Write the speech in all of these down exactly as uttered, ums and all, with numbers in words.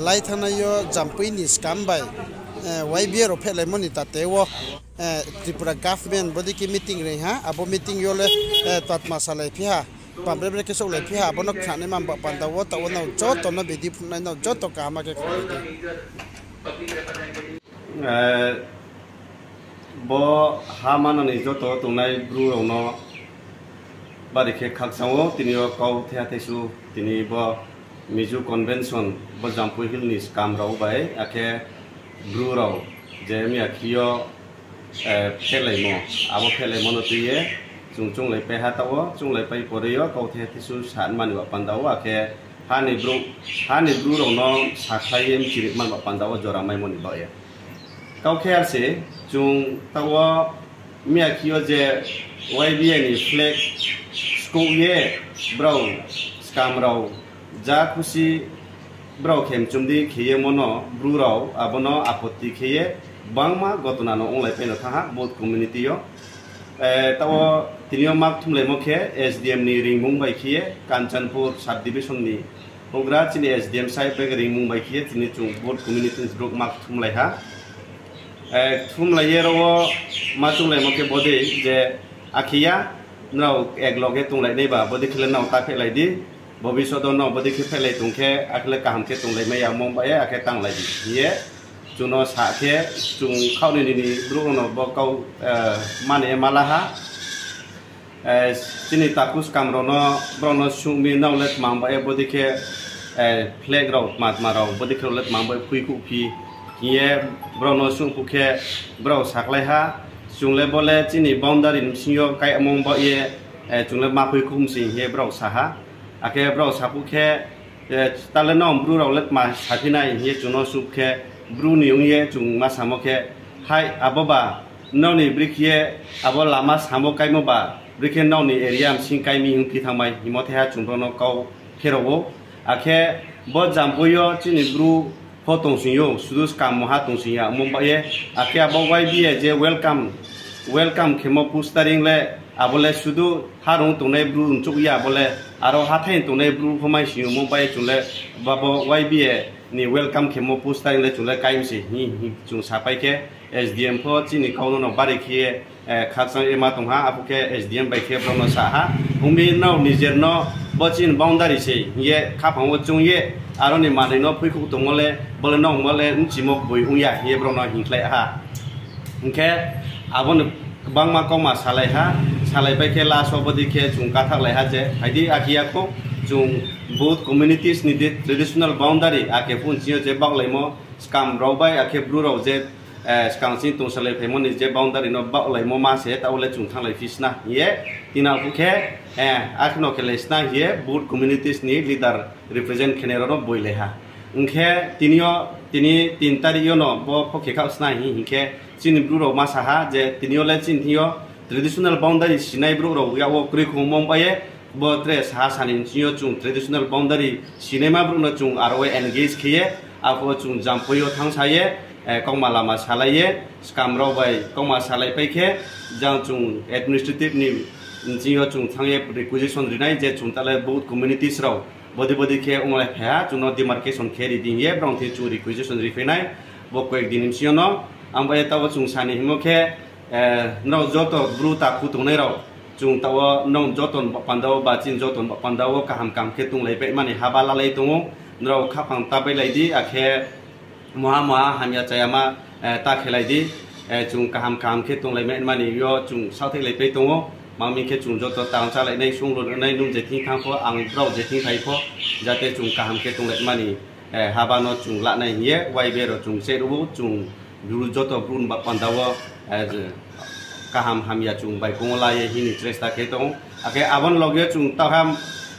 Lai thanngnai yo Jampui ni skam bai, eh, Y B A rao phehlaimo ni tate wo, eh, Tripura government bodei khe meeting ri ha, abo meeting yo le, eh, tatma salaiphi ha, pambre bre khe souhlaiphi ha, abo no khnanaima ba panda wo, taoh wo nrao joto no bidi phnuhnai nrao joto kaham khe khnanai di. Eh, bo ha manani joto tongnai Bru rao no bari khe khakchang ou, tini yo kau thaiha thaisu, tini bo Mizo convention, bo Jampui Hill ni skam rao bai, akhe Bru rao je miya khe yo, eh, phehlaimo, abo phehlaimo no tui ye, chung chounglaipai ha taoh wo, chounglaipai pore yo, kau thaiha thaisu sa mani ba panda wo, akhe ha ni Bru, ha ni Bru rao no sakhlai ye mchiri man ba panda wo jora maimo ni baoh ye. Kau khe ar se, chung taoh wo miya khe yo je Y B A ni flag skouh ye brao skam rao ja khusi brao khe mchum di khe ye mo no Bru rao abo no apotti khe ye gbangma gotona no onglaipai no thanng ha both community yo. Eh, taoh wo tini yo ma kthumlaimo khe S D M ni ringmung bai khe ye Kanchanpur sub division ni houhgra chini S D M side bai ringmung bai khe ye tini chung both community ni brouh ma kthumlai ha. Eh, kthumlai ye ro wo ma chounglaimo khe bodei je akhe ya, nrao ek log ye tonglai nai ba, bodei khe le nrao ta phehlai di, bobisot wo nrao bodei khe phehlai tong khe, akhe le kaham khe tonglai mai ya, mom ba ye, akhe tanglai di hing ye, chung no sa khe, chung khaoh ni nini brouh rao no bo kau, eh, mani ye ma la ha. Eh, chini takhu skam rao no, brao no suh mi nrao le tmang ba ye bodei khe, eh, flag rao, tma tma rao, bodei khe rao le tmang ba ye phuikhouh phi hing ye, brao no suh phuh khe, brao sakhlai ha, chung le bo le chini boundary ni bsing yo kaimung ba ye, eh, chung le ma phuikhouh mi se hing ye brao sa ha. Akhe brao sa phuh khe, eh, ta le nrao Bru rao le tma saphi nai hing ye chung no suh khe, Bru ni ong ye chung ma samo khe, hai, abo ba, nrao ni bri khe ye, abo lama samo kaimo ba, bri khe nrao ni area bsing kai mi hing phi thanngmai, hingmo thaiha chung brao no kau pherao ou. Akhe bo Jampui yo chini Bru pho tongsing ou, sudu skam moha tongsing ya, mom ba ye, akhe abo Y B A je welcome, welcome khemo postering le, abo le sudu harung tongnai Bru nchouh ya, abo le aro hathái tongnai Bru pho mai sing ou, mom ba ye chung le, babo Y B A ni welcome khemo postering le chung le kai mi se hing, hing chung sapai khe, S D M pho chini kau no no bari khe ye, eh, khakchang ye ma tong ha, aphuh khe S D M bai khe brao no sa ha. Ong mi nrao nijer no bo chini boundary se hing ye khaphang wo choung ye, aro ni manoi no phuikhouh tongmo le, bo le nrao mo le bchimo boi ong ya hing ye brao no hingkhlai ha. Hing khe abo ni gbangma kauma salai ha, salaipai khe last wo bodei khe chung kathaklai ha je, phai di akhe ya khou, chung both communities ni traditional boundary, akhe phuh nching yo je baohlaimo, skam rao bai akhe Bru rao je, eh, skang ching tongsalai phaimo ni je boundary no baohlaimo ma se, taoh le chung thannglai phi sna hing ye, tina phuh khe, eh, akheno khe lai sna hing ye both communities ni leader represent khenai rao no boilai ha. Hing khe tini yo, tini tin tarik yo no bo pho khe khaoh sna hing, hing khe chini Bru rao ma sa ha je tini yo le chini thing yo traditional boundary sinai brouh rao yak wo kroi khongmo bai ye, bo tre saha sani bsing yo chung traditional boundary sinaima brouh no chung aro engage khe ye, aphuh chung Jampui yo thanngsa ye, eh, kauma lama salai ye, skam rao bai kauma salaipai khe, jang chung administrative ni bsing yo chung thanng ye requisition ri nai je chung ta le both communities rao bodei bodei khe onglai phai ha, chung no demarcation khe ri di hing ye, brao thing chung requisition ri phai nai, bo koyek din ni bsing yo no, ang bai ye taoh wo chung sani hingmo khe, eh, nrao joto Bru takhu tongnai rao, chung taoh wo nrao joto ni baoh panda wo ba chini joto ni baoh panda wo kaham kaham khe tonglai bai mani haba lalai tong ou, nrao khaphang ta bailai di, akhe moha moha hamya chayama, eh, ta khelai di, eh, chung kaham kaham khe tonglai mai mani yo chung saohthailai pai tong ou, ma mi khe chung joto tang chálai nai, sung lo nai, nung je thing thanng pho, ang brao je thing phai pho, jate chung kaham khe tonglai mani, eh, haba no chung la nai hing ye, Y B A rao chung se ruh ou, chung Bru joto Bru ni baoh panda wo, eh, kaham hamya chung bai kong la ye hing ni chesta khe tong ou. Akhe abo ni log ye chung taoh ham,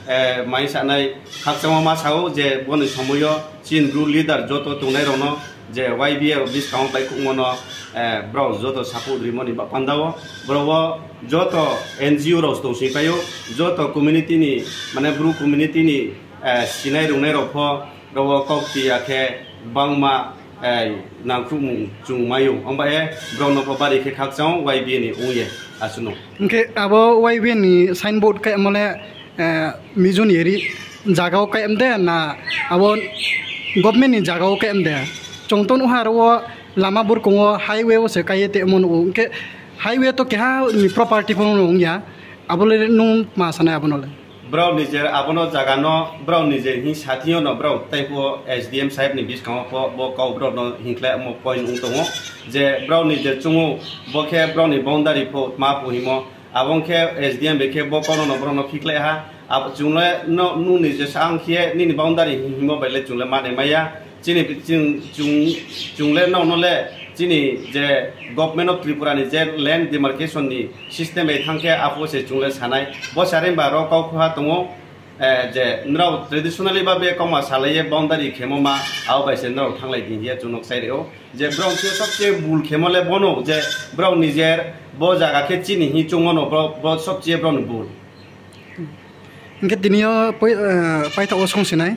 eh, mai sanai khakchangmo ma sa ou je bo ni somoi yo chini Bru leader joto tongnai rao no je Y B A rao buskang wo baihkhouhmo no, eh, brao joto support rimo ni baoh panda wo, brao wo joto N G O rao tongsi pai ou, joto community ni, mane Bru community ni, eh, sinai rungnai rao pho, brao wo kaukti ya khe gbangma, eh, nangkhruhmung chung mai ou. Ang bai ye brao no pho bari khe khakchang ou Y B A ni ong ye asuh no. Hing khe abo Y B A ni signboard kaimo le, eh, Mizo ni ri zaga wo kaimo de na abo Government ni zaga wo khe mde. Chung to nuh ha aro wo lama burkong wo highway wo se kai ye tongmo nuh ou. Hing khe highway to keha ni property pho no ong ya. Abo le nung ma sanai abo no le? Brao nijer abo no zaga no, brao nijer hing sa thing yo no brao tai pho S D M saheb ni buskang wo pho bo kau brao no hingkhlaimo point ong tong ou. Je brao nijer chung ou, bo khe brao ni boundary pho tma pho hingmo. Abo ong khe S D M bai khe bo kau no no brao no phikhlai ha. Abo chung le no, nung nijer sa ang khe nini boundary hingmo bai le chung le manai mai ya. Chini, chung, chung, chung le nrao no le chini je Government of Tripura ni je land demarcation ni system bai thanng khe aphuh se chung le sanai. Bo se are ba ro kau khuha tong ou, je nrao traditionally ba be kauma salai ye boundary khemo ma, abo bai se nrao thannglai di hing ye chung no kchai ri ou. Je brao khe sobche bul khemo le bo no je brao nijer bo zaga khe chini hing choungmo no bo sobche brao ni bul. Hing khe tini yo paithaoh wo songsi nai.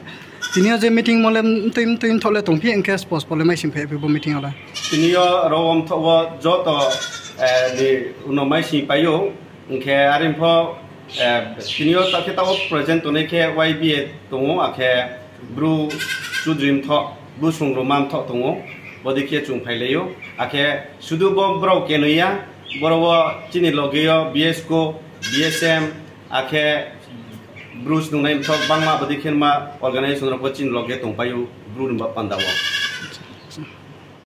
Tini yo je meeting mo le mtui mtui mthoh le tongphi, hing khe spos pho le maising phai phi bo meeting yo le? Tini yo ro wo mthoh wo joto ni uno maising pai ou. Hing khe are pho tini yo ta khe taoh wo present tongnai khe Y B A tong ou, akhe Bru Chudri mthoh, Bru Songrongma mthoh tong ou, bodei khe chung phailai ou. Akhe sudu bo brao kenoi ya, boro wo chini loge yo B S C O, B S M, akhe Bru snungnai mthoh bangma bodei khe ma organization rao pho chini loge tongpai ou, Bru ni ba panda wo.